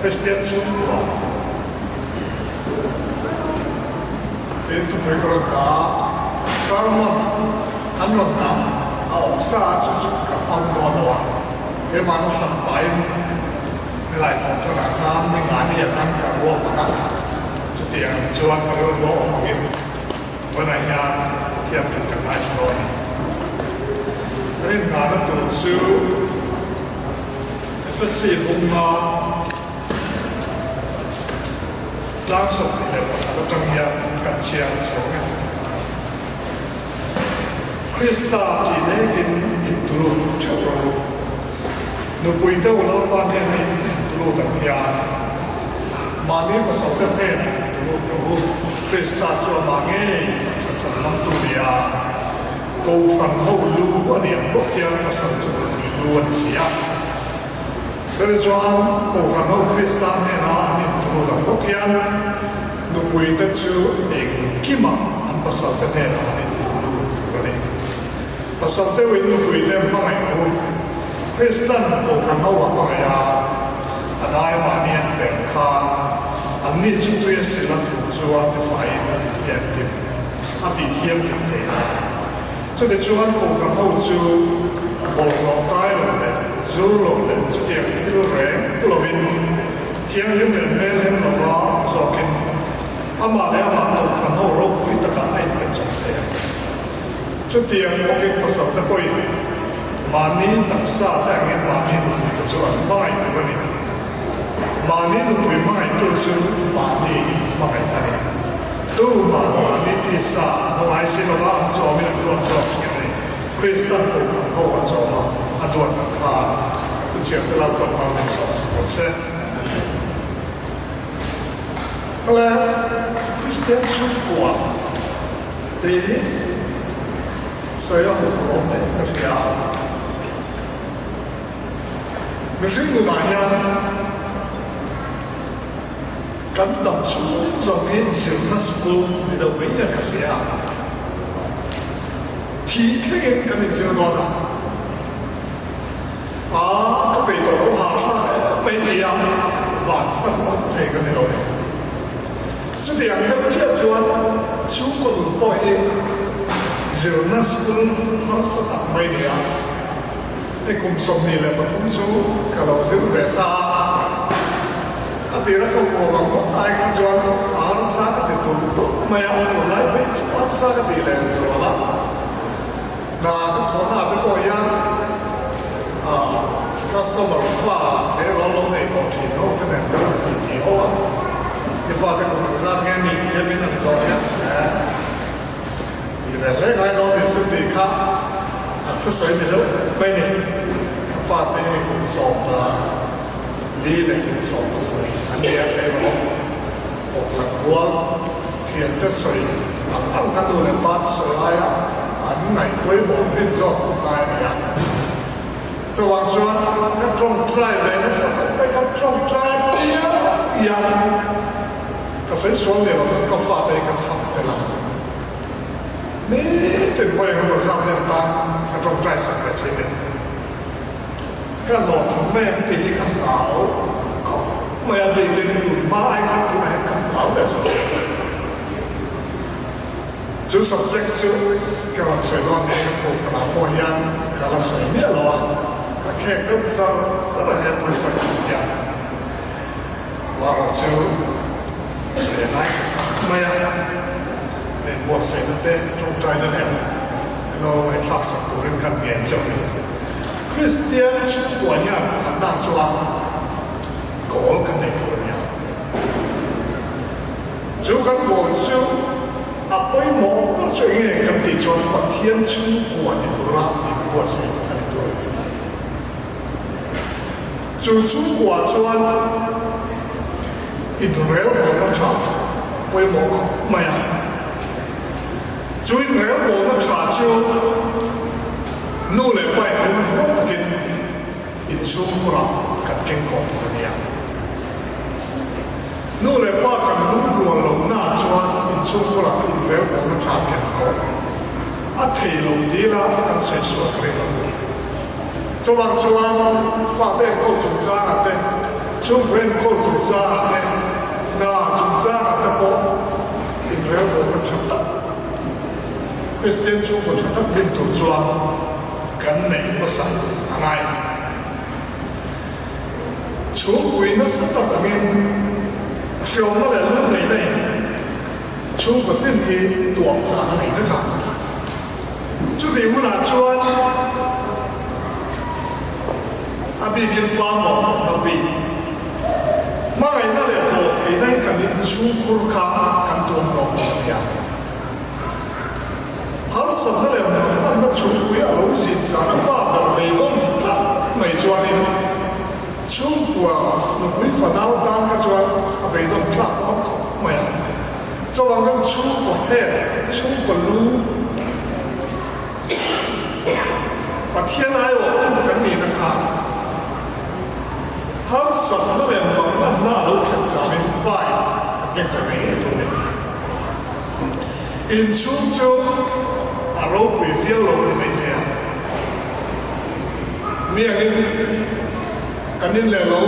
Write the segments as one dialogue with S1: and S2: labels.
S1: Kristian chhungkua tiin thupui ka rawn dah a, sermon an rawn dah a awm sa a chu chu ka hmang dawn lo a, keimahna hran pahin nilai thawk thanah khan ni ngani ah khan ka ruak ang a, chutiang ang chuan ka rilru a awm angin tunah hian Pathian thu kan ngaithla dawn a ni. Rinngahna tur chu Efesi bunga tlang 21 atang hian kan chhiar chho e. Krista tih lekin intulut theuh rawh u. Nupui te unaupa hnena in intulut ang hian mahni pasalte hnenah intulut rawh u. Krista chu amah ngei taksa chan lamtu nia Kohhran ho lu a ni ang bawk hian pasal chu nupui lu a ni si a. Chutih chuan Kohhran ho Krista hnena an intulut ang bawk hian nupuite chu engkimah an pasalte hnenah an intulut tur a ni. Pasal deuhin nupuite hmangaih u, Kristan Kohhran ho a hmangaih a, a dai mahni an peng khan anni chu tui a sil a thu chu a tifaiin a ti thianghlim, a tih thianghlim thei a. Chutichuan Kohhran ho chu bawlhhlawh kai lo leh zur lo leh chutiang thil reng pu lovin thianghlim leh hmelhem lova zawkin amah leh amah Kohhran ho ropui takah a inpe chawp thei ang. Chutiang bawkin pasal te pawhin mahni taksa te angin mahni nupui te chu an hmangaih tur a ni. Mahni nupui hmangaihtu chu mahni in hmangaih a ni. Tumah mahni tisa an awm ai si lova an chawmin an duat zawk thin a ni. Kristan Kohhran ho a chawm a, a duat ang khan kan thuchhiam te Lalpan hmang min sawm sak rawh se. Kale Kristian chhungkua Tih hi sawi a hmuh tur awm hle ka hria. Mihring nunah hian kan dam chhung zawng hi zirna school ni deuh mai hian ka hria. Thih thlengin kan inzir dawn a, aa ka peih tawh lo hahthlak em mai tia bansan awm thei ka ni lo ni. Chutiang deuh chiah chuan chhungkaw nun pawh hi zirna school harsa tak mai nia. Hei kum 23 chu ka lo zir ve ta a, a tira ka huam ang ngawt ai kha chuan a harsa ka ti tulh tulh mai a, tunlai phei chu harsa ka tih leh zual a. Hna ka thawhna te pawh hian customer fa tleirawl lo nei tawh thin ho te nen kan rawn titi ho a, i fate kum engzat nge nih tih min han zawh hian tih ve hle ngai dawn ni chu tih kha an thusawi ni deuh mai ni. Ka fate hi kum 14 leh kum 17 an ni a tleirawl thawk lak rual thiante sawi ang ang kha nu leh pa te sawi aia an ngaih pawimawh an rin zawk hmu ngai a ni a. Chuvang chuan ka tawngtai ve nasa khawp mai, ka tawngtai piang piang. Ka sawi sual ni lo khan ka fate hi ka chham tel a, nitin vawi engemaw zat hian tan ka tawngtai sak ve thin e. Ka hlawhchham mai ang tih hi ka hlau khawp mai a, bikin tun hma ai khan tunah hian ka hlau leh zawk. Chu subject chu ka rawn sawi dawn nia kan kohhranah pawh hian ka la sawi miah lo a, ka khek deuh char char a he thu sawi tur hian erawh chu sawi a ngai ta thlap mai a, min buatsaihna te tawngtaina nen min lo ngaihthlak sak turin kan ngen chauh a ni. Kristian chhungkua hian pakhat dan chuan goal kan nei tur a ni a. Chu kan goal chu a pawimawh ber chu eng nge kan tih chuan Pathian chhungkua ni tura min buatsaih a ni tur a ni. Chu chhungkua chuan inrelbawlna tha a pawimawh khawp mai a. Chu inrelbawlna tha chu nu leh pa in lungrual takin inchhungkhurah kan kengkawh tur a ni a. Nu leh pa kan lungrual lohna chuan inchhungkhurah inrelbawlna tha ken khawh a thei lo ti ila kan sawi sual ka ring lo. Chuvang chuan fate enkawl chungchangah te, Chhungkaw enkawl chungchangah te, hna chungchangah te pawh inrelbawlna tha tak, Kristian chhungkaw tha tak din tur chuan kan neih hmasa a ngai a ni. Chhungpui nasa tak angin a hriawmna leh lungneihna in chhungkaw tin hi tuam chah a nei vek a. Chutih hunah chuan a bikin pa mawhmawhna bik, hmangaihna leh dawhtheihna in kan inchhungkhur kha kan tuam hlawm lo a nia. Harsatna leh hmanhmanna chhungpui a lo zin chana pa ber beidawn tlat mai chuanin chhungkua nupui fanau tan kha chuan a beidawn tlak dawn khawp mai a. Chuvang chuan chhungkaw head, chhungkaw lu, Pathian aiawhtu kan nihna khan harsatna leh manganna a lo thlen changin pai kan kengkai mai ngei tur a ni. Inchhung chu a ropui viau lo a ni maithei a, mi angin kan in leh lo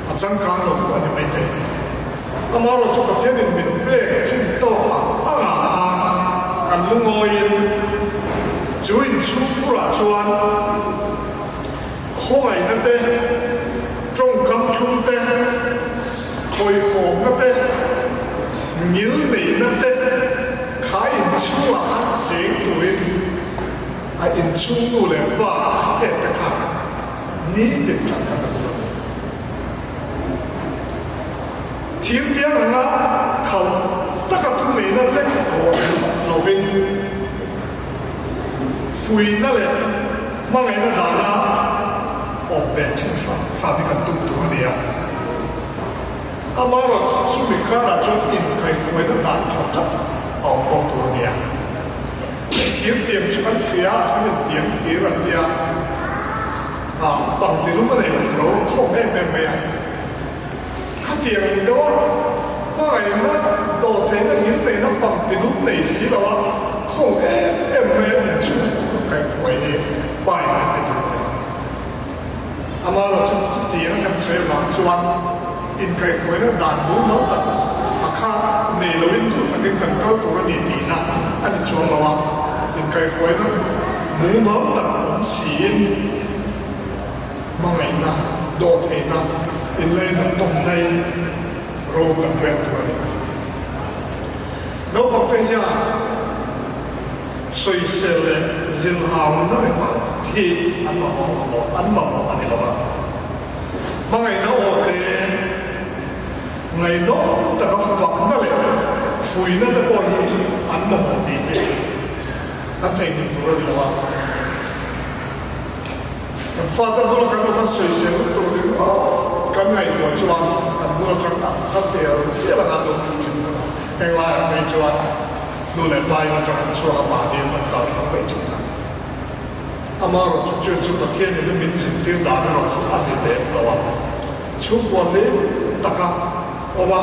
S1: a changkang lo a ni maithei. Amaherawhchu Pathianin min pek chin tawk ang angah khan kan lungawiin chu inchhungkhurah chuan khawngaihna te, tawngkam thlum te, hawihhawmna te, ngilneihna te kha inchhungah khan cheng turin a inchhung nu leh pa kha het te khan nitin tan kha ka tur a ni. Thil piang anga khalh taka thuneihna lek kawn lovin fuihna leh hmangaihna dana awm ve thin hram hram hi kan tum tur a ni a. Amaherawhchu chumi karah chuan inkaihhruaina dan tha tak a awm bawk tur a ni a. Thir tiang chu kan hria a, then in tiang thir an tia. Pang tilum a nei lo tho khawm em em mai a. Khatiang deuha hmangaihna dawhtheihna ngil neihna pang tilum nei si lo a khawm em em mai a inchhungkhur kaihhruai hi pain kan ti tur a ni lo. Amaherawhchu chutiang kan sawi avang chuan inkaihhruaina dan mumal tak a kha nei loin duh takin kan kal tur a ni tihna a ni chuang lo a, inkaihhruaina mumal tak awm siin hmangaihna, dawhtheihna, inlainat tawmnain ro kan rel tur a ni. Naupangte hian sawisel leh zilhauna ringawt hi an mamawh lo, an mamawh a ni lo va. Hmangaihna aw te, ngaihnawm taka fakna leh fuihna te pawh hi an mamawh tih hi kan theihnghilh tur a ni lo a. Kan fate bula kan awm a sawisel tur ringawt kan ngaihtuah chuan kan bul atang an thar tel tel ang an lo pui thin bawk a. Heng laiah phei chuan nu leh pa in atang an chhuak a mahniin an tal hrang mai thin a. Amaherawhchu chu chu Pathianin a min zintir dan erawh chu a ni lem lo a. Chhungkua hlim taka awm a,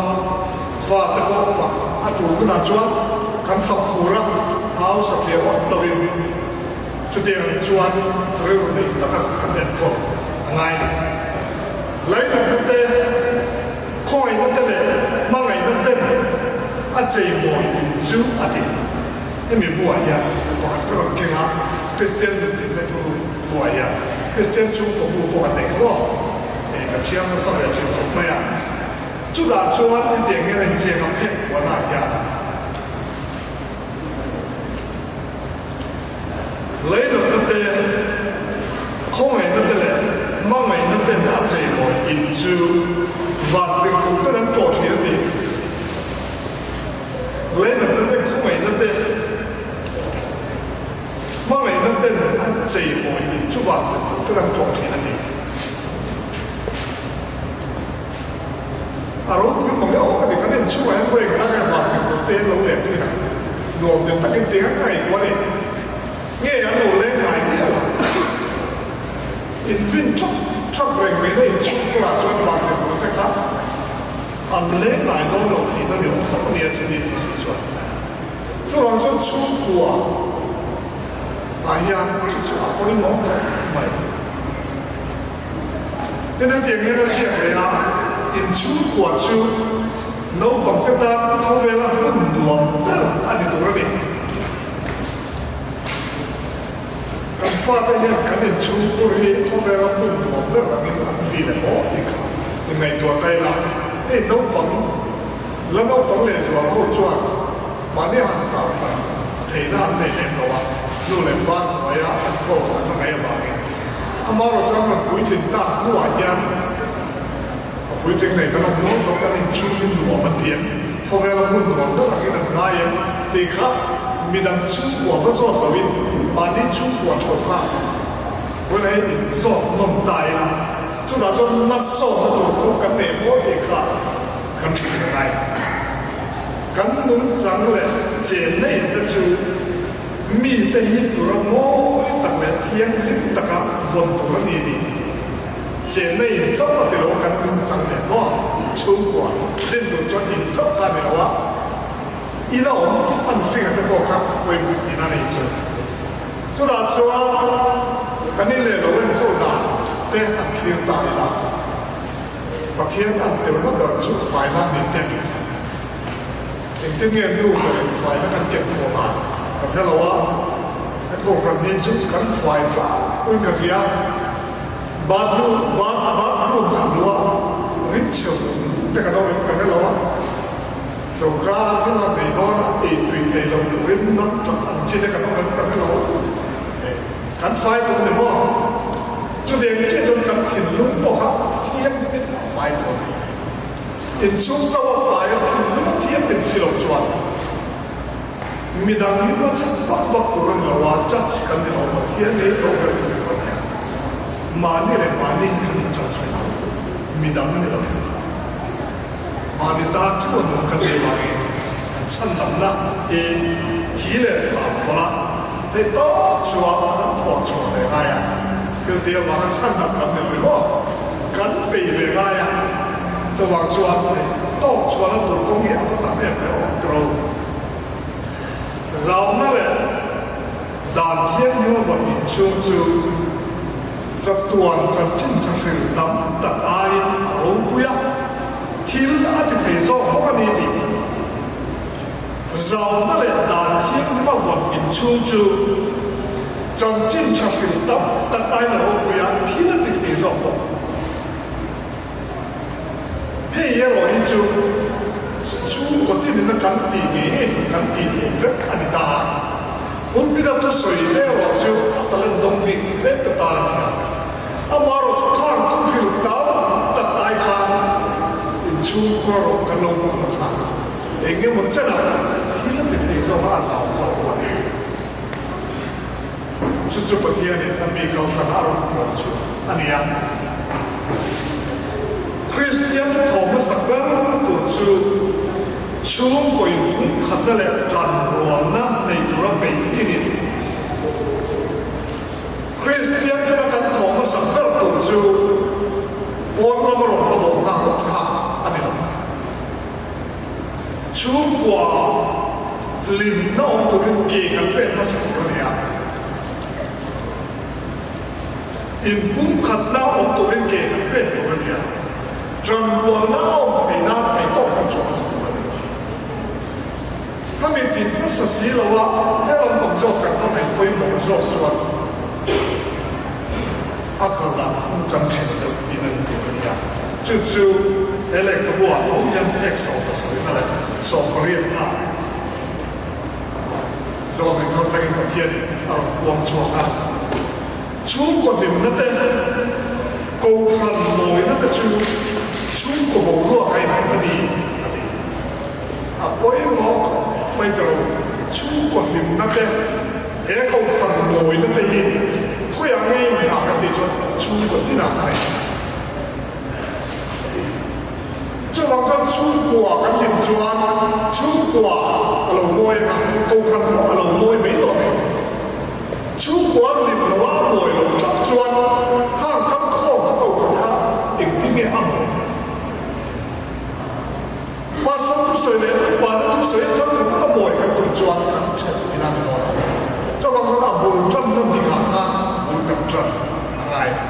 S1: fate pawh fak a tul hunah chuan kan fak phur a, hausa tliah awm lovin chutiang chuan rilru nei taka kan enkawl a ngai a ni. Lainatna te, khawngaihna te leh hmangaihna ten a cheimawi in chu a ti. Hemi buah hian pakhat ka rawn keng a, Kristian nun hlimna thu buah hian Kristian chhungkaw bu pawh kan nei kha maw? Hei ka chhiar nasa ve thin khawp mai a. Chutah chuan hetiang hian a inziak a phek huanah hian Leilawtna te, khawngaihna te leh hmangaihna ten a cheimawi in chu van tirhkoh ten an tlawh thin a ti. Leinatna te, khawngaihna te, hmangaihna ten an cheimawi in chu van tirhkoh ten an tlawh thin a ti. A ropui mang e aw ka ti, kan inchhungah hian vawi engzah nge van tirhkoh te hi an lo leng thin a, nuam te takin ti kha ka ngaihtuah a ni. Nge an lo leng ngai miah lo. Invin ṭhak ṭhak reng mai na inchhungkhurah chuan van tirhkoh te kha An leng ngai dawn lo tihna ni awm tak a nia chu ni si chuan. Chuvang chuan chhungkua ah hian chu chu a pawimawh khawp mai. Tin, hetiang hian a ziak leh a, Inchhungkua chu naupangte tan khawvela hmun nuam ber a ni tur a ni. Kan fate hian kan inchhungkhur hi khawvela hmun nuam ber angin an feel em aw tih kha inngaihtuah ta ila, hei naupang la naupang lehzual ho chuan mahni han tarhlan theihna an nei lem lo a, nu leh pa hnuaia an kawl an la ngaih avangin amaherawh chuan rawn puitlin tak hnuah hian a puitling nei kan awm nual tawh, kan inchhung hi nuam an ti em, khawvela hmun nuam ber angin an ngai em tih kha midang chhungkua va zawt loin mahni chhungkua tho kha vawiin hei inzawt nawm ta ila chutah chuan hmasawnna tur chu kan nei maw tih kha kan hrilh a ngai. Kan nungchang leh chenna in te chu mite hi tura mawi tak leh thianghlim taka vawn tur a ni tih chenna in chauh a ti lo kan nungchang leh maw chhungkua din tur chuan in chauh kha a ni lo a, ina awm a mihringa te pawh kha pawimawh tihna a nei chu. Chutah chuan kan in leh lo enkawl dan te an thlir ta ila. Pathian an telna ber chu faina a ni te ni kha. Engtin nge nu berin faina kan ken khawh dan ka hre lo a, kan kohhran ni chu kan fai tlangpuiin ka hria. Bathroom bathroom han luh a, rim chhe vung vung te kan awm em ka hre lo a, choka thil han ei dawn a, ei tui thei lo rim nam tak ang chi te kan awm em ka hre lo a. Kan fai tawh ni maw? Chutiang chiah chuan kan thinlung pawh kha thianghlimin a fai tawh a ni. Inchhung chauh a fai a, thinlung a thianghlim si lo chuan midang hi va judge vak vak tur a ni lo a, judge kan ni lo, Pathian hi rorel tur tur a ni a, mahni leh mahni hi kan in judge ve tawh, midang ni lo. Mahni tan thu a nung kan nei vangin kan chhandamna hi thi leh thlam pawlh a theih tawp chuan kan thawh chhuah ve ngai a, thil avanga chhandam kan ni lo maw? Kan bei ve ngai a, chuvang chuan theih tawp chhuahna tur kawng hi a va tam em ve aw tiro. Zauna leh dan thianghlim a vawn inchhung chu Chatuan chanchin tha hril tam tak aiin a ropui a, thil a ti thei zawk bawk a ni tih zauna leh dan thianghlima vawn inchhung chu chanchin tha hril tam tak aiin a ropui a, thil a ti thei zawk bawk. Hei erawh hi chu chhungkaw tinin a kan tih ngei ngei tur kan tih theih vek a ni ta a. Pulpit-a thusawi te erawh chu a talent dawng bik tlem ta tan a ni a. Amaherawh chu khang thuhril tam tak ai khan inchhungkhur erawh kan lo bawlna kha eng emaw chenah thil a ti thei zawk a, a zau zawk a ni. Chu chu Pathianin a mi kalthlana a rawn puan chu a ni a. Kristiante thawm hmasa ber tur chu chhungkaw inpumkhatna leh tanrualna nei tura beih hi a ni thei. Kristiantena kan thawm hmasa ber tur chu pawn lama rawn va bawh nghal ngawt kha a ni lo. Chhungkua hlimna awm turin ke kan pek hmasa tur a ni a. Inpumkhatna awm turin ke kan pek tur a ni a. Ṭanrualna a awm theih nan theihtawp kan chhuah hmasa tur a ni. Khami ti hmasa si lo a, he ram awm zawk kan va ngaih pawimawh zawk chuan a kal dan phung kan ṭhen deuh tihna ni tur a ni a. Chu chu he lehkhabu ah tho hian phek 17 na leh 18 na zawk in kal thlengin Pathianin a rawn puang chhuak a. Chhungkaw hlimna te, Kohhran mawina te chu chhungkaw boruak a innghat a ni, a ti. A pawimawh khawp mai ta lo, chhungkaw hlimna te, he Kohhran mawina te hi khawiah nge inngah kan tih chuan chhungkaw tinah khan a innghat. Chuvang chuan chhungkua kan hlim chuan chhungkua a lo mawi ang a, Kohhran pawh a lo mawi mai dawn em? Chhungkua an hlim lo a, a mawi lo tlat chuan khang kal khawm kha Kohhran kha engtin nge a mawi theih? Pastor thusawi leh upa te thusawi atang ringawt a mawi kan tum chuan kan ṭhelh tihna a ni dawn a. Chuvang chuan a bul ṭanna dikah khan bul kan ṭan a ngai a ni.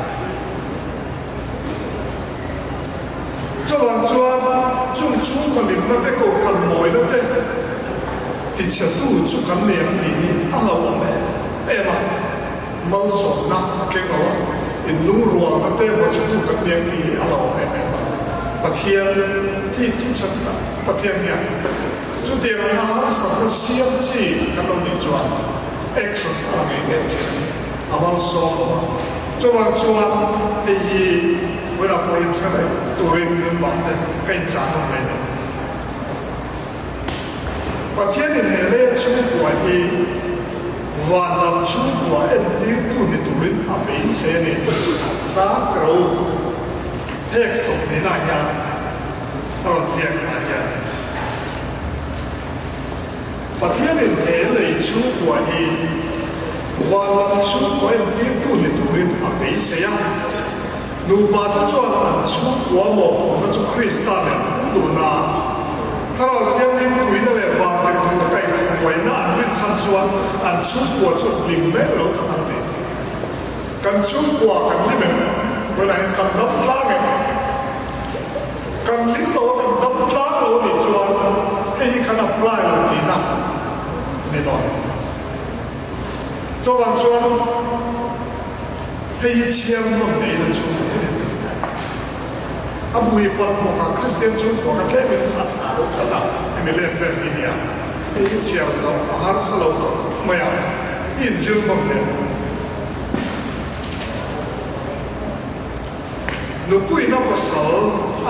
S1: Chuvang chuan chung chhungkaw hlimna te, kohhran mawina te tichhetu chu kan nei ang tih hi a hlauhawm em em a. Malsawmna a keng lo a, inlungrualna te vawchhetu kan nei ang tih hi a hlauhawm em em a. Pathian thik thu chhan tak Pathian hian chutiang anga harsatna siam chi kan lo nih chuan action a la ngei ngei thin a ni. A malsawm lo a. Chuvang chuan hei hi vawiinah pawh hian hre reng turin min te ka inchah nawn mai a ni. Pathianin he leia chhungkua hi van lam chhungkua entirtu ni turin a beisei a ni tih a sang ta ro. Hek sawmhnihna hian a rawn ziak ah hian Pathianin he lei chhungkua hi van lam chhungkua entirtu ni turin a beisei a. Nupa te chuan an chhungkua mawhphurhna chu Krista nen phur dun a, Thlarau Thianghlim puina leh vantirhkohte kaihhruaina an rin chhan chuan an chhungkua chu hlim mai lo khat ang ti. Kan chhungkua kan hlim em? Vawiinah hian kan dam tlang em? Kan hlim lo a kan dam tlang lo a nih chuan hei hi kan apply lo tihna a ni dawn. Chuvang chuan hei hi chhiar nawn leh ila chu ka ti lem lo. A bu hi pan bawk a, Kristian chhungkua ka tlem in a chhah lo khat a, hemi let vel hi nia. Hei hi chhiar zawh a harsa lo khawp mai a, i inzir nawn leh bawk. Nupuina pasal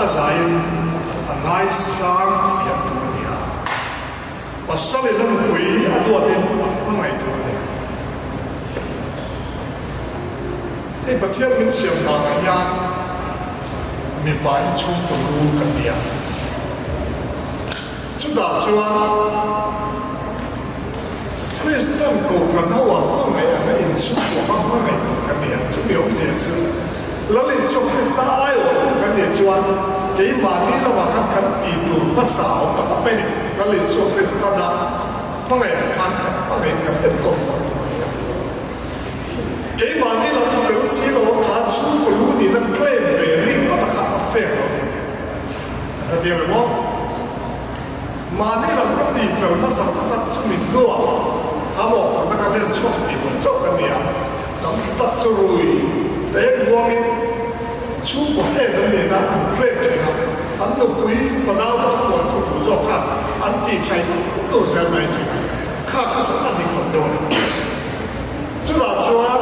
S1: a zaiin a ngaisang thiam tur a ni a. Pasalin a nupui a duatin a hmangaih tur a ni. Hei Pathian min siam danah hian mipa hi chhungkaw lu kan ni a. Chutah chuan Kristan Kohhran ho ah hmangaih anga inchhungkua kha hmangaih tur kan ni a. Chumi awmzia chu Lal Isua Krista aiawhtu kan nih chuan keimahni lamah khan kan tih tur hmasa a awm tak a pe ni. Lal Isua Kristana hmangaih ang khan kan hmangaih kan enkawl fak tur a ni a. Keimahni lam fel si lo ang khan chhungkaw lu nihna claim ve rik ngawt a kha a fair lo a ni. Ka ti em aw? Mahni lam ka tih fel hmasa pakhat chu min hnuah kha mawhphurhna ka hlen chhuak thei tawh chauh ka ni a, tam tak chu rui peng buangin chhungkaw head an nena an claim thin a, an nupui fanau te thlamuan thu tur zawk khan an tih thaih duh duh zel mai thin a, kha kha chu a dik lo deuh a ni. Chutah chuan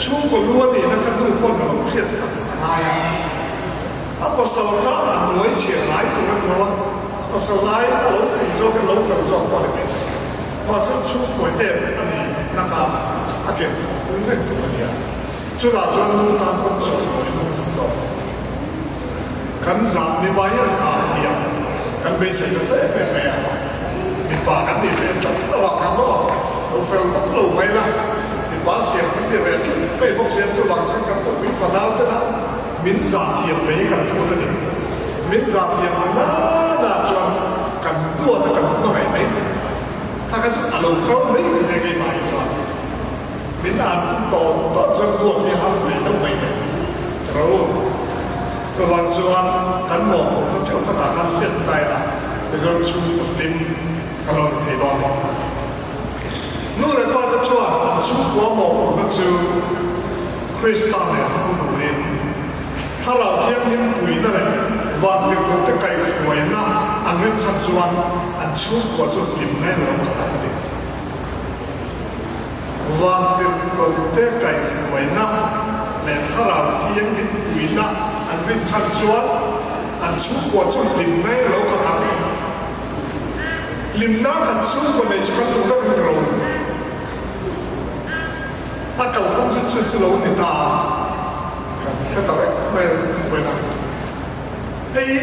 S1: chhungkaw lu a nihna kha nu pawn a lo hriatsak a ngai a. A pasal kha a hnuai chhiah ngai tur a ni lo a, a pasal lai a lo fing zawk in lo fel zawk pawh a ni mai thei. Mahse chhungkaw hem a ni na kha a ken khawh pui reng tur a ni a, chutah chuan nu tan pawn chawhnuai na nasa zawk. Kan zah mipa hian zah thiam kan beisei nasa em em mai a, mipa kan nih ve tlat lo ang kha maw, lo fel vak lo mai la, mipa siam kan ni ve tlat mai bawk sia chuvang chuan kan nupui fanau tena Min zah thiam ve hi kan phut a ni. Min zah thiam na nana chuan kan duat a kan hmangaih mai. Kha kha chu a lo kal mai ka hria keimah hi chuan. Min an khum tawn tawn chuan duat hi a har ve deuh mai nen. Ro. Chuvang chuan kan mawhphurhna theuh khatah khan hliat ta ila tichuan chhungkaw hlim ka lo ni thei dawn bawk. Nu leh pa te chuan an chhungkua mawhphurhna chu Krista nen phur duhin Thlarau Thianghlim puina leh vantirhkohte kaihhruaina an rinchhan chuan an chhungkua chu hlimna in a lo khat ang a ti. Vantirhkohte kaihhruaina leh Thlarau Thianghlim puina an rinchhan chuan an chhungkua chu hlimna in a lo khat ang. Hlimna khat chhungkaw nei chu kan duh vek ang tiro. A kalkawng chu chu chu lo ni ta a, kan hre ta vek mai a vawiin a. Hei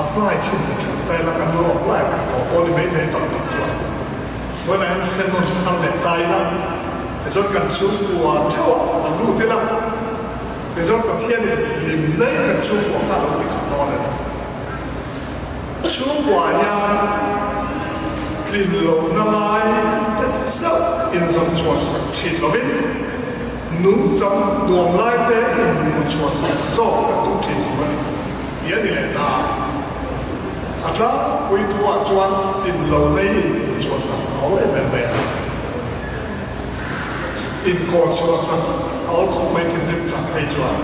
S1: apply chhin ta thin ta ila kan lo apply reng tawh pawh ni maithei tam tak chuan vawiinah hian hre nawn thar leh ta ila tichuan kan chhungkua theuh ah a lut ila tichuan Pathianin hlimna in kan chhungkua kha a lo ti khat dawn a ni. Chhungkua hian tlin lohna lai te chauh inzawn chhuah sak thin lovin, nungchang nuam lai te in. chhuahsak zawk kan tum thin tur a ni tih a ni leh ta a. A tlangpui thuah chuan tlin lo nei inhmuh chhuahsak a awl em em mai a. Inkaw chhuahsak a awl khawp mai thinrim chak phei chuan.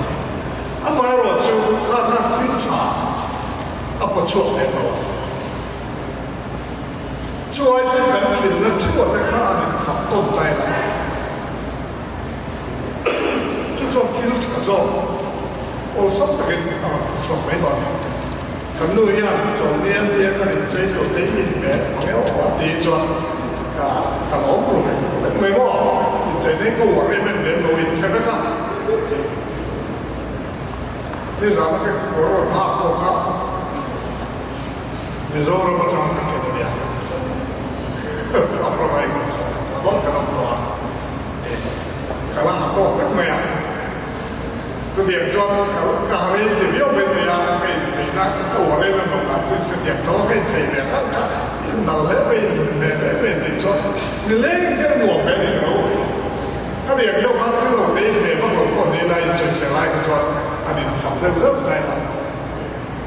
S1: Amaherawhchu kha khan thil tha a paw chhuak leh lo a. Chu ai chuan kan tlinna thuah te kha an infak tawn ta ila. Chu chuan thil tha zawk awlsam takin a rawn phu chhuak mai dawn. Kan nu hian chawlhni a tia kan inchei tawh te hi inhmeh ang emaw a ti chuan ka ka lawm ru vek vek mai maw? Inchei nei ka uar em em lem lo inhre vek a. Nizana ka kawr rawn hak pawh kha Mizoram atang ka ken a nia. Sap ramai kum chho a dawn kan awm tawh a, ka la ha tawk vek mai a. Chutiang chuan ka ka ha rei ti viau mai thei a, ka incheina ka uar em em lo dan chu inhrethiam tho a, ka inchei ve ang kha innal hle mai, inhmeh hle mai tih chuan nileng hian a nuam ve a ni ka lo. Ka diak deuh khan thil lo te inhmeh vak lo pawh ni ila insawisel lai kha chuan an infak deuh zeuh ta ila.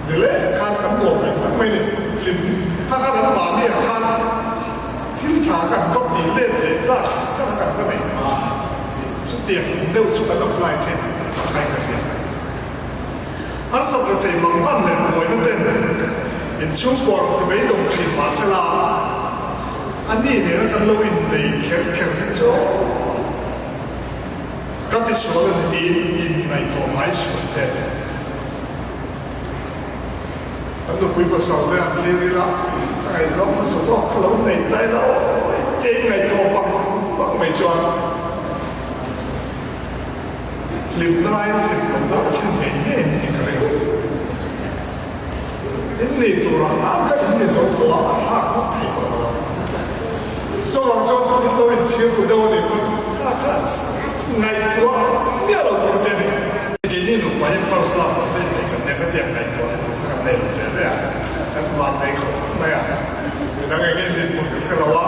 S1: Nileng khan kan nuam vek vek mai ni. Hlim kha khan an mahni ah khan thil tha kan va tih let leh chak tak a kan va neih phah a. Chutiang deuh chu kan apply thin a thain ka hria. Harsat rethei mang hman leh buaina ten inchhungkua rawn ti mai dawng thin mahsela a ni nena kan lo innei kher kher hi chu ka tisual a ni tiin inngaihtuah ngai sual che a ni. Kan nupui pasal te an thlir ila a ngaihzawng hmasa zawk kha lo nei ta ila aw tia inngaihtuah vang vang mai chuan hlimna aiin hlim lohna a thlen ngei ngei ang tih ka ring a. Innei turah ang kha inni zo tawh a, a thlak ngawt thei tawh lo a. Chuvang chuan in lo inchhir ru deuh a nih pawn kha kha ngaihtuah miah lo tur te a ni. Keini nupa hi first love kan nei mai kan nia khatiang ngaihtuah na tur kha kan nei lo ve ve a, kan van nei khawp mai a, midang eng nge dinhmun ka hre lo a.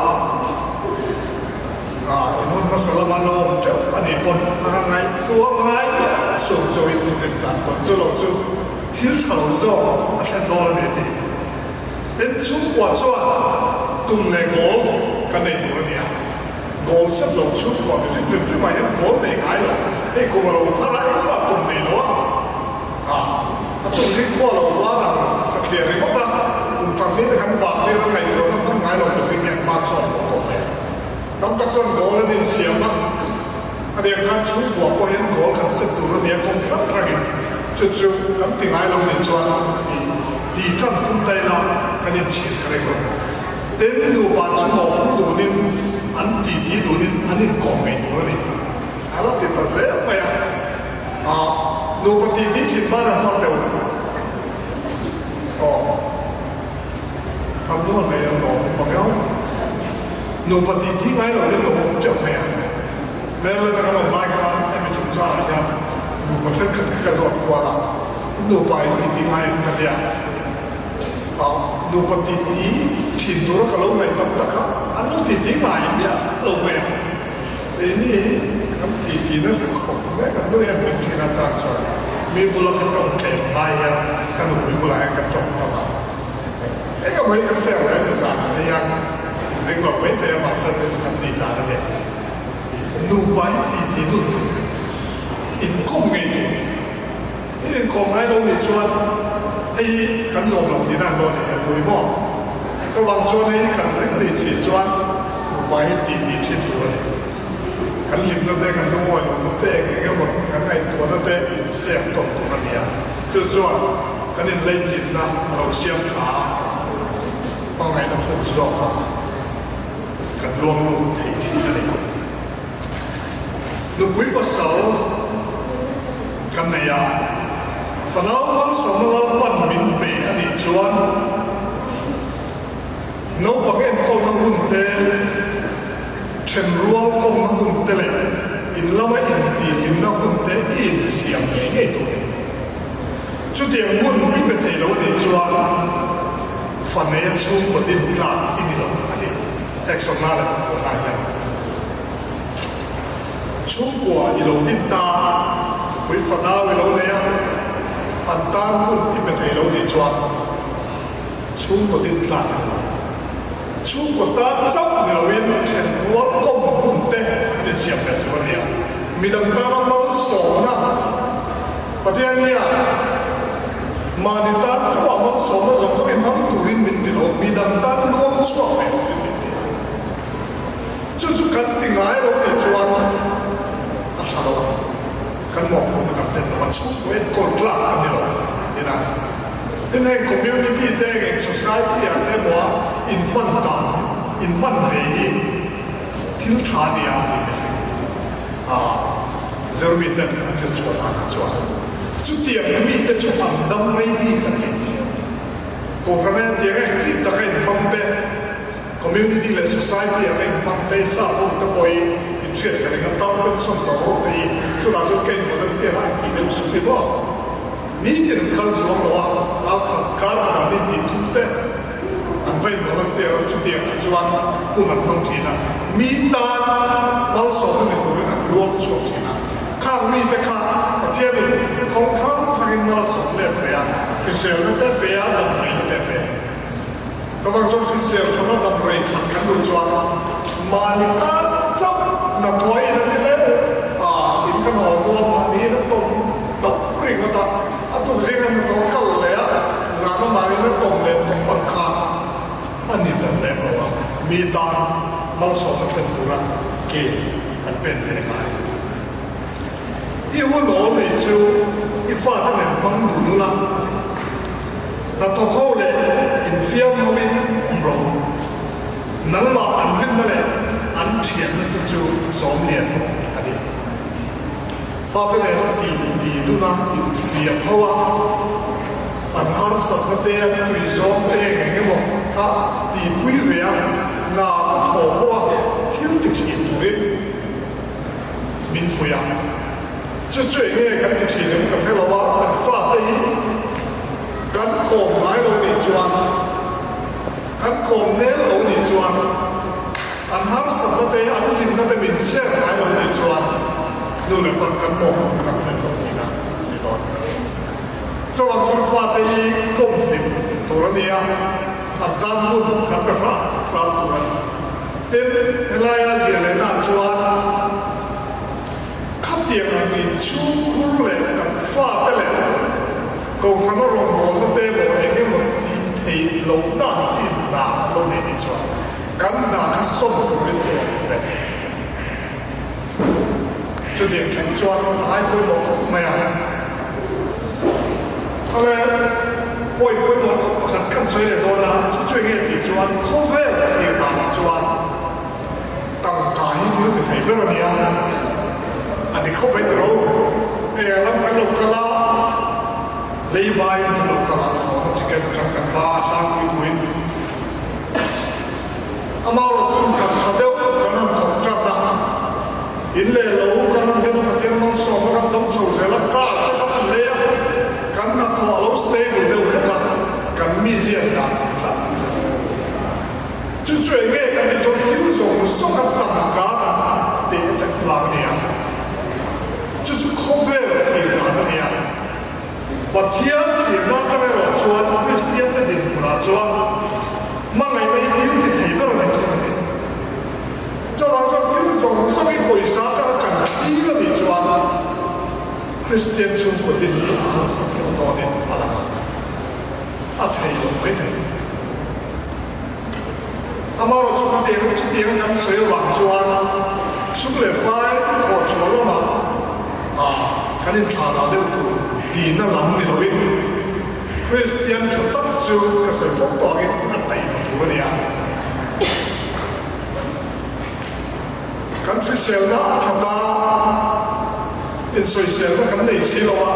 S1: In hun hmasa lama lo awm teuh a nih pawn ka han ngaihtuah ngai miah suam chu in thinrim chan pawn chu lo chu thil tha lo zawk a thlen dawn a ni tih. Tin, chhungkua chuan tum leh goal kan nei tur a ni a, goal set lo chhungkua mi hrim hrim hrimah hian goal nei ngai lo, hei kum a lo thar a engmah tum nei lo a, a tum hi khua lo var ang satliah ringawt a, kum thar ni te kan vah tir a ngaihtuahna hman ngai lo mihring hian hma sawn lo tawh hle. Tam tak chuan goal an insiam a, a riang khan chhungkua pawh hian goal kan set tur a nia kawng hrang hrangin chu chu kan ti ngai lo nih chuan i tih tan tum ta ila kan inchhir ka ring lo. Tin, nupa chu mawhphur dunin an titi dunin an inkawm ngei tur a ni. A la ti ta zel mai a, ah nupa titi thin hman an par deuh aw. Thar nual mai an lo awm ang eo. Nupa tih tih ngai lo hian lo awm teuh mai a. Maryland a kan awm lai khan hemi chungchangah hian nupa thenkhat kha ka zawt kual a, in nupa in tih tih ngai em ka tia. Ah, nupa tih tih thin tura ka lo ngaih tam tak kha an lo tih tih ngai miah lo mai a. Keini hi kan tih tih nasa khawp mai kan nu hian min thin a chang chuan mi bula ka tawng tlem lai hian ka nupui bulah hian ka tawng tam a. Eng emaw hi ka sel mai ni zan ang hian inring lo mai thei a mahse chu chu kan tih dan a nia. Nupa hi tih tih dun tur, inkawm ngei tur. I inkawm ngai lo nih chuan hei hi kan zawm lo tihna an dawn i pui maw? Chuvang chuan hei hi kan ring nih si chuan nupa hi tih tih thin tur a ni. Kan hlimna te, kan lungawi lohna te, eng eng emaw kan ngaihtuahna te insem tawn tur a ni a. Chu chuan kan inleichinna a lo siam tha a, hmangaihna thuk zawk a kan luang lut thei thin a ni. Nupui pasal kan nei a, fanau malsawmna Lalpan min pe a nih chuan naupang enkawlna hun te, thenrual kawmna hun te leh in lama intihhlimna hun te i insiam ngei ngei tur a ni. Chutiang hun i pe thei lo a nih chuan fa neia chhungkaw din tlak i ni lo a ti. Heksawnna leh pakhuahna hian chhungkua i lo din ta a. Nupui fanau i lo nei a, an tan hun i pe thei lo nih chuan chhungkaw din tlak i ni lo. Chhungkaw tan chauh ni loin thenrual kawm hun te an insiam ve tur a nia. Midang tana malsawmna Pathian hian mahni tan chauha malsawmna zawng zawng i hmang turin min ti lo, midang tan luang chhuak ve turin min ti a. Chu chu kan ti ngai lo nih chuan a tha lo a, kan mawhphurhna kan hlen lo a, chhungkaw enkawl tlak kan ni lo tin a. Tin heng community te eng society ah te emaw a inhman dan hi, inhman ve hi thil tha a ni a tih mihring a Zirmi ten an zir chhuah dan ah chuan chutiang mite chu an dam rei bik a ti. Kohhran hetiang engtin taka inhmang te, Community leh society ah ka inhmang te sa ho te pawh hi inhriat ka ring a, tar pension tawh ho te hi chutah chuan ka in volunteer a an tih deuh sup i maw? Nitin an kal chuang lo a, kal khat kar khatah ni hnih thum te an va in volunteer a, chutiang ah chuan hun an hmang thin a, mi tan malsawmna ni turin an luang chhuak thin a, khang mite kha Pathianin kawng hrang hrangin malsawm let ve a, hriselna te pe a, damdawiina te pe a ni. Ka vang chuan hrisel thana dam rei that kan duh chuan mahni tan chauh hnathawh in a ni hle a, in kan haw nuam mahni in a tawm tawp ringawt a, a tuk zinga hnathawh kal leh a, zana mahni in a tawm leh tawp ang kha a ni tel lem lo a, mi tan malsawmna thlen tura ke kan pen ve ngai. I hun awl nei chu i fate nen hmang dun ula a ti. Hnathawk ho leh infiam hovin awm rawh u. Nangmah an rinna leh an thianna chu chu zawm lian rawh a ti. Fate nena ti ti dun a infiam ho a, an harsatna te, an tui zawng te eng eng emaw kha tihpui ve a, hna te thaw ho a thil ti thin turin, Min fuih a, chu chu eng nge kan ti thin em ka hre lo a, kan fate hi kan kawm ngai lo nih chuan, kan kawm nel lo nih chuan, an harsatna te, an hlimna te min share ngai lo nih chuan nu leh pa kan mawhphurhna kan hlen lo tihna a ni dawn. Chuvang chuan fate hi kawm hlim tur a ni a, an tan hun kan pe hram hram tur a ni. Tin, helaia ziah lehna ah chuan khatiang ang inchhungkhur leh kan fate leh Kohhrana rawngbawlna te emaw eng emaw tih theih lohna ang chi hna kan lo nei nih chuan kan hna kha sawn turin tur a awm ve. Chutiang thleng chuan a ngai pawimawh khawp mai a. Awle, point pawimawh tak pakhat kan sawi leh dawn a, chu chu enge tih chuan khawvel thlir danah chuan tangka hi thil ti thei ber a ni a, a ni khawp mai tiro. Hei a lam kan lo kal a, leibaiin kan lo kal a, thlawhna ticket atang kan ba a tlangpui tuin Amaherawhchu chu kan tha deuh kan han thawk tan a, in leh lo kan han den a, Pathian malsawmna kan dawng chho zel a, car te kan han lei a, kan hnathawh a lo stable deuh hlek a, kan mizia dan tlat zel. Chu chu eng nge kan tih chuan thil zawng zawng a tangka kan teh vek vang a ni a, chu chu khawvel thlir dan a ni a. Pathian thirna atang erawh chuan Kristiante dinhmunah chuan hmangaihna hi thil ti thei ber a ni thung a ni. Chuvang chuan thil zawng zawng hi pawisa atanga kan thlir a nih chuan Kristian chhungkaw din hi a harsa thiam dawnin a lang a, a thei lo mai thei. Amaherawh chu khatiang chutiang kan sawi avang chuan sum leh pai thawh chhuah lamah kan inthlah deuh tur tihna lam ni loin Kristian tha tak chu ka sawi fawk tawh angin a taihma tur a ni a. Kan hriselna a that a, insawiselna kan nei si lo a.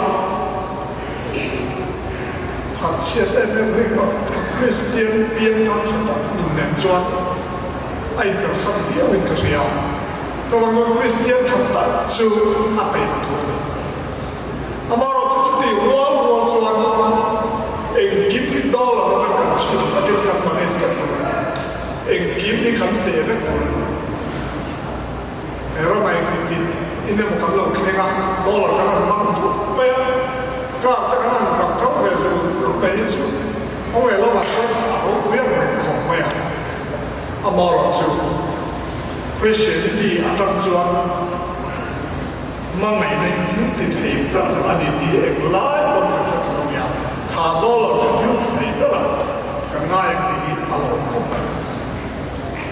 S1: Thatchhiat em em rih rawh, ka Kristian piangthar tha tak nun nen chuan a inpersan viauin ka hria. Chuvang chuan Kristian tha tak chu a taima tur a ni. Amaherawhchu chu chutih rual rual chuan engkim hi dollar atang kan chhun vekin kan manage vek tur a ni. Engkim hi kan teh vek tur a ni. He ramah engtin tin in emaw kan lo thleng a, dollar kan han hmang. thut mai a, car te kan han rak kal ve zul zul mai hi chu a ngaih lamah chuan a ropui ang reng khawp mai a. Amaherawhchu Christianity atang chuan hmangaihna hi thil ti thei ber a ni tih hi englai pawn kan hre tur a nia, tha dollar kha thil ti thei ber a kan ngai ang tih hi a lo awm khawp mai.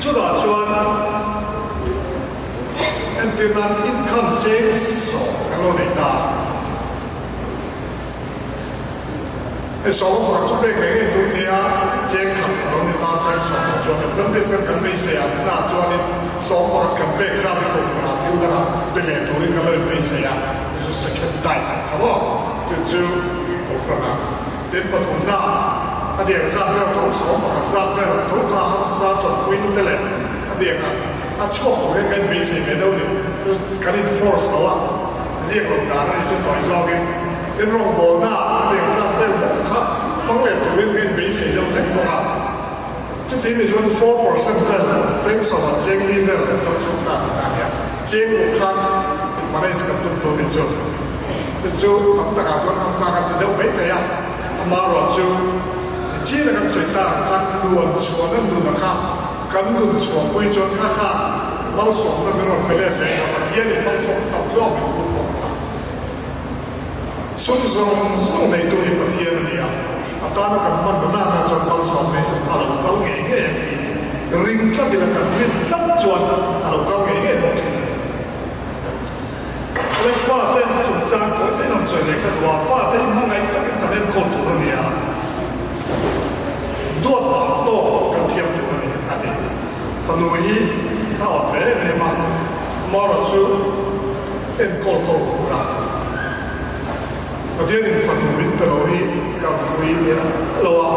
S1: Chutah chuan entir nan income cheng sawm kan lo nei ta a. Hei sawm pakhat chu pek ngei ngei tur nia cheng khat a lo ni ta cheng sawm chuan Adventist kan kan beisei a tunah chuanin sawm pakhat kan pek zat hi kohhranah thil dangah pe leh turin kan lo inbeisei a, chu chu second type ang kha maw chu chu kohhranah tin pathumna a diak zat vel tho 11 zat vel ang tho kha harsa tanpuina te leh a diak ang a chhuak tur hian kan inbeisei ve deuh a ni kan in force lo a ziak lo dan a ni chu tawi zawkin. In rawngbawlna ah ka nek zat vel bawk kha hmang leh turin ka inbeisei deuh hlek bawk a. Chuti ni chuan 4% vel cheng sawmah cheng li vel kan chawk chhung ta tih na nia. Cheng uk khan manage kan tum tur ni chu. Chu chu tam takah chuan harsa kan ti deuh mai thei a. Amaherawh chu nichina kan sawi ta ang khan luan chhuahna nuna kha kan nun chhuahpui chuan kha kha malsawmna min rawn pe let leh a, Pathianin malsawmna tam zawk min phur bawk a. Sum zawng zawng neitu hi Pathian a ni a, a tana kan hman na nana chuan malsawm hi a lo kal ngei ngei ang tih hi ring tlat ila kan rin tlat chuan a lo kal ngei ngei bawk thin a ni. Awle fate chungchang tawi tawiin an sawi leh ka duh a, fate hi hmangaih takin kan enkawl tur a ni a, duat dan tawk kan thiam tur a ni a ti. Fanu hi ka awt ve em em a, amaherawhchu, Enkawl tho ura. Pathianin fanu min pe lo hi ka vui miah lo a,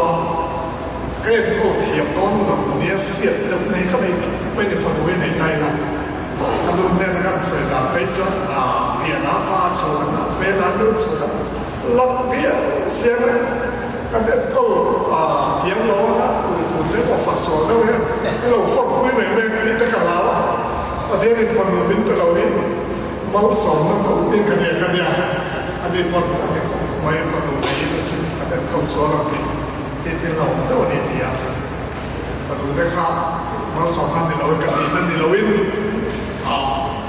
S1: ka enkawl thiam dawn lo nia hriat deuh nei ka nei tlat mai ni fanu hi nei ta ila. A nu hnena kan sawi dan phei chuan a pian a pa chhuan a hmel a nu chhuan a lak viau siam e. Kan enkawl thiam lo a, tu tu te pawh fa sual deuh hian i lo fawrh pui mai mai ang tih te ka hlau a. Pathianin fanu min pe lo hi malsawmna tho in ka hliah ka nia, ani pawn a ni khawp mai fanu neiin a chhim kan enkawl sual ang tih hi thil hlauhawm deuh a ni ti a, fanu te kha malsawmna ni loin ka tihna ni loin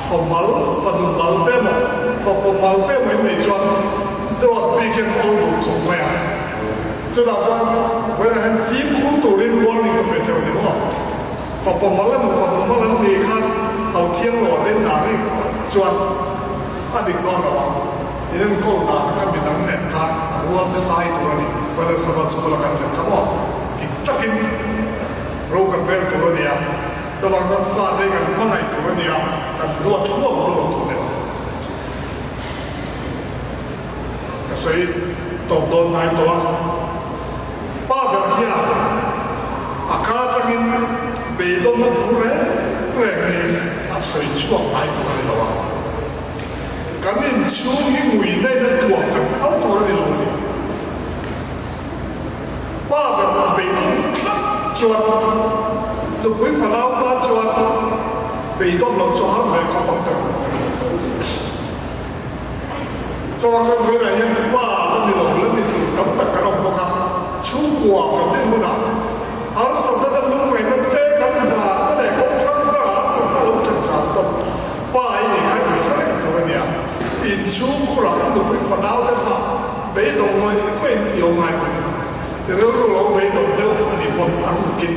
S1: fa mal fanu mal te emaw fapa mal te emaw in neih chuan duat bik hian awl duh khawp mai a, chutah chuan vawiinah hian fimkhur turin warning ka pe cheu ni maw. Fapa mal emaw fanu mal an nih khan ho thiang lo te dah rik chuan a dik dawn lo a, in enkawl dan kha midang nen khan a rual khlai tur a ni. Whether Sabbath School a kan zir kha maw dik takin ro kan rel tur a ni a, chuvang chuan fate kan hmangaih tur a ni a, kan duat hluam hluam tur a ni. Ka sawi tawp dawn hnai tawh a. Pa ber hian a ka atangin beidawnna thu reng reng hi a sawi chhuak ngai tur a ni lo a. Kan inchhung hi ngui nain a tuam kan phal tur a ni lo a ni. Pa ber a beidawn tlat chuan nupui fanau tan chuan beidawn loh chu har ve khawp ang ta rawh. Chuvang chuan vawiinah hian pa la ni lo, la ni tur tam tak kan awm bawk a, chhungkua kan din hunah harsatna te lungngaihna te kan hna te leh kawng hrang hrangah harsatna a lo thlen chang bawk. Pa i nih kha i hre reng tur a nia, inchhungkhurah i nupui fanau te kha beidawng ngawih ngawih i awm ngai tur a ni lo. I rilru lo beidawng deuh a nih pawn a rukin.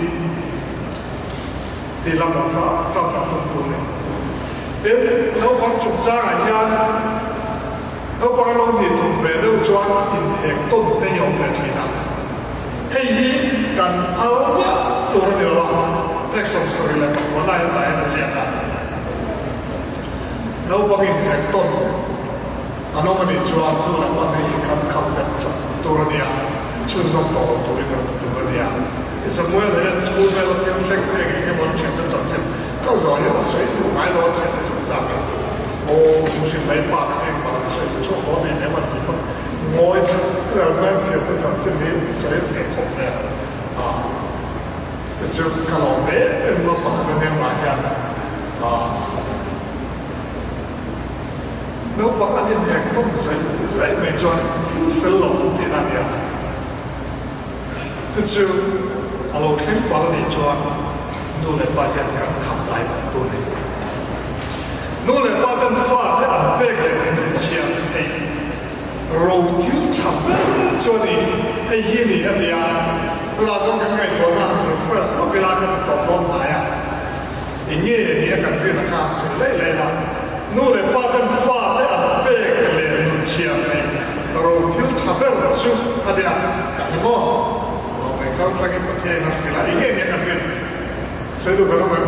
S1: Tih lam ang hram hram kan tum tur a ni. Tin, naupang chungchangah hian naupang a lo nih tum ve deuh chuan inhek tawn te hi a awm ve thin a. Hei hi kan phal miah tur a ni lo a, hek 79 lai hian tah hian a ziak a. Naupang inhek tawn an awm a nih chuan nu leh pa hei hi kan khap bet tlat tur a ni a, chhunzawm tawh lo turin kan ti tur a ni a. Samuel hian school vela thil thleng te eng eng emaw an thiante chanchin ka zawh hian a sawi duh ngai lo a thiante chungchang in aw hmuhsin mai pa kan engmah an sawi chhuak dawn em em an ti pawn ngawi that zel mai an thiante chanchin hi sawi a chhe khawp mai a a chu ka lawm ve em em a pakhat a nia mah hian a. Naupang an inhek tawn zaih zaih mai chuan thil fel lo an tihna a ni a. Chu chu a lo thleng palh a nih chuan nu leh pa hian kan khap dai vat tur a ni. Nu leh pa ten fate an pek leh hnutchhiah theih ro thil tha ber chu a ni. Hei hi a ni a ti a, chutah chuan kan ngaihtuahna han refresh lawk ila kan tawp dawn hnai a. Eng nge ni a kan rin a khan sawi laih laih la, nu leh pa ten fate an pek leh nunchhiah theih ro thil tha ber chu a nia a hi maw? Lo mai kal tlakin Pathiain a hrilh a, eng nge ni a kan rin sawi duh kan awm em?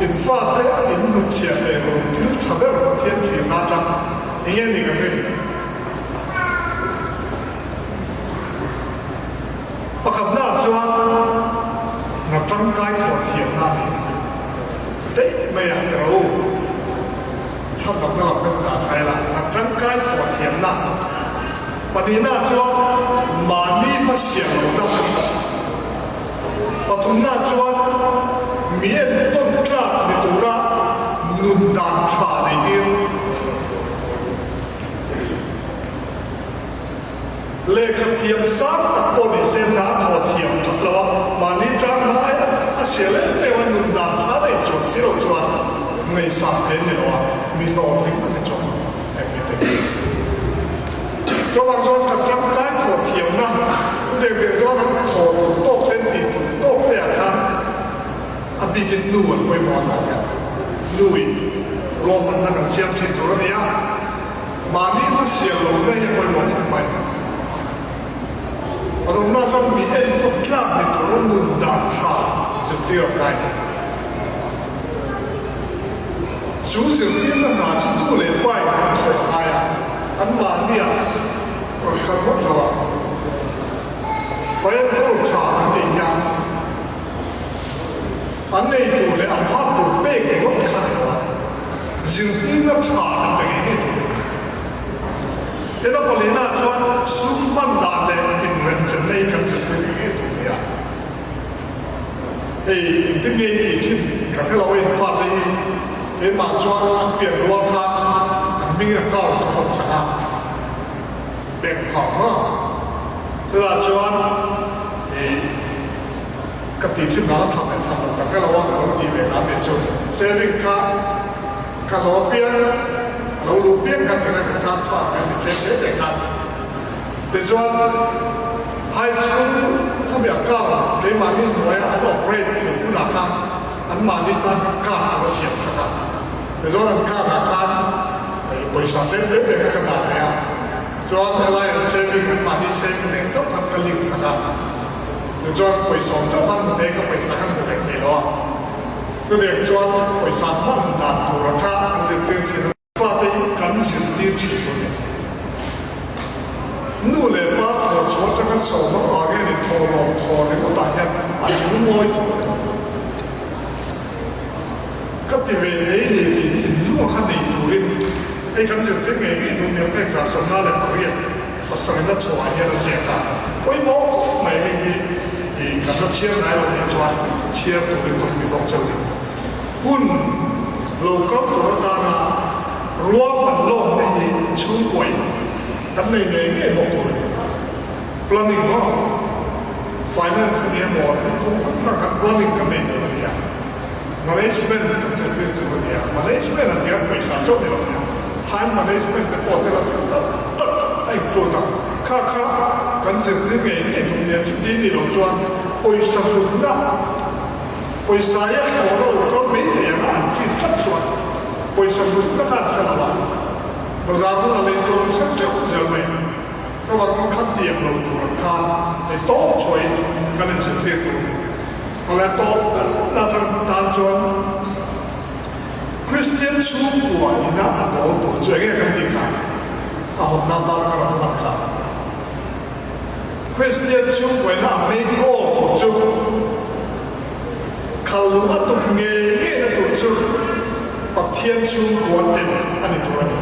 S1: In fate in nunchhiah theih ro thil tha ber Pathian thlirna atang eng nge ni kan rin? Pakhatna chuan hna tangkai thawh thiamna a tih daih mai a ni ro. Chhandamna lam kha chu dah thlai la, hna tangkai thawh thiamna. Pahnihna chuan mahni hmasial lohna. Pathumna chuan mi entawn tlak ni tura nun dan tha neitir. Lehkha thiam sang tak pawh ni se hna thaw thiam that lo a, mahni tang hmai a sial em em a, nun dan tha nei chuan si lo chuan ngaihsang thei ni lo a, mi hlawhtling a ni chuan heng mi te hi. Chuvang chuan ka tangkai thaw thiamna chu deng deng chuan an thaw tur tawk te an tih tur tawk te ah khan a bikin nu an pawimawh a tah hian nu in ruahmanna kan siam thin tur a ni a. Mahni hmasial lohna hi a pawimawh khawp mai. Pathumna chuan mi enkawl tlak ni tura nun dan tha zirtir a ngai bawk. Chu zirtirna hna chu nu leh pa in an thawh a ngai a, an mahniah rawn kal ngawt lo a. Fa enkawl tha kan tih hian an ei tur leh an hak tur pek ringawt kha ni lo a. Zirtirna tha an pe ngei ngei tur a ni. Hena palina chuan sum hman dan leh inrenchenna hi kan zirtir ngei ngei tur a ni a. Hei engtin nge in tih thin ka hre lo a in fate hi keimah chuan an pian rual khan an hmingin account ka hawn sak a, bank account maw? Chutah chuan ih. Ka tih thin dan a tham leh tham lo ka hre lo a, ka lo tih ve dan nih chu saving kha ka lo piang a lo luh piang khan tikhan ka transfer mai a ni tlem hle hle khan. Tichuan high school khami account keimahni hnuaia an operate theih hunah khan anmahni tan khan card a va siam sak a, tichuan an card ah khan pawisa tlem hle hle kha ka dah ve a, chuan helai an saving anmahni saving nen chauh khan ka link sak a. Chu chuan pawisa awm chauh khan hmu thei ka pawisa khan hmu ve thei lo a, chutiang chuan pawisa hman dan tura kha an zirtir thin a, fate hi kan zirtir thin tur ni. Nu leh pa thaw chhuah atanga sawm avangin a ni thaw lawm thaw ringawtah hian an lungawi tur a ni. Ka ti ve thei ni tih thinlung kha nei turin hei kan zirtir ngei ngei tur nia pek 158 pasarihna chhuahah hian a ziak a, pawimawh khawp mai hei hi ih kan la chhiar ngai lo nih chuan chhiar turin ka fuih bawk cheu ni. Hun lo kal tur atana ruahman lawmte hi chhungkuain kan nei ngei ngei bawk tur a ni. Planning maw? Finance a ni emaw thil kawng hrang hrang khan planning kan nei tur a ni a. Management kan zirtir tur a ni a, management an tia pawisa chauh ni lo nia, time management te pawh tel a thil tak tak a include a, kha kha kan zirtir ngei ngei tur a nia, chuti ni lo chuan pawisa hlutna, pawisa hi a thlawr a lo kal mai thei ang a an feel tlat chuan pawisa hlutna kha an hre lo a, bazar hmun a lei tur an hre teuh zel mai a. Ka van khan khat tiang lo tur ang khan hei tawp chhuahin kan inzirtir tur a ni. Awle tawp ber na atang tan chuan Kristian chhungkua ina a goal tur chu enge kan tih kha a hawnna atana ka rawn hman kha. Kristian chhungkua ina a main goal tur chu khal luh a tum ngei ngei na tur chu Pathian chhungkua tel a ni tur a ni.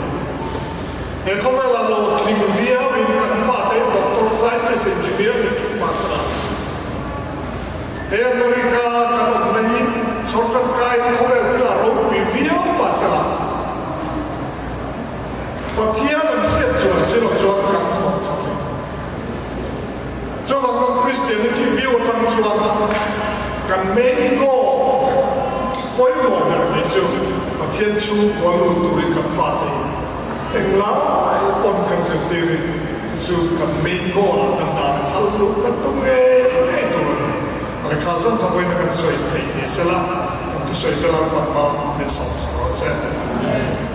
S1: He khawvela hlawhtling viauin kan fate doctor, scientist, engineer ni ṭum mahse la, he America kan awmna hi chhawr ṭangkaiin khawvel thil a ropui viau mahse la. Pathian an hriat chuan si loh chuan kan hlawh chho thei. Chuvang chuan Christianity view atang chuan kan main goal pawimawh ber mai chu Pathian chhungkua lut turin kan fate hi englai pawn kan zirtirin chu chu kan main goal ah kan dan a khal luh kan tum ngei ngei tur a ni. Lehkha zawng kha vawiina kan sawi theih ni sela kan thusawi te lalpan hma min sawm sak rawh se.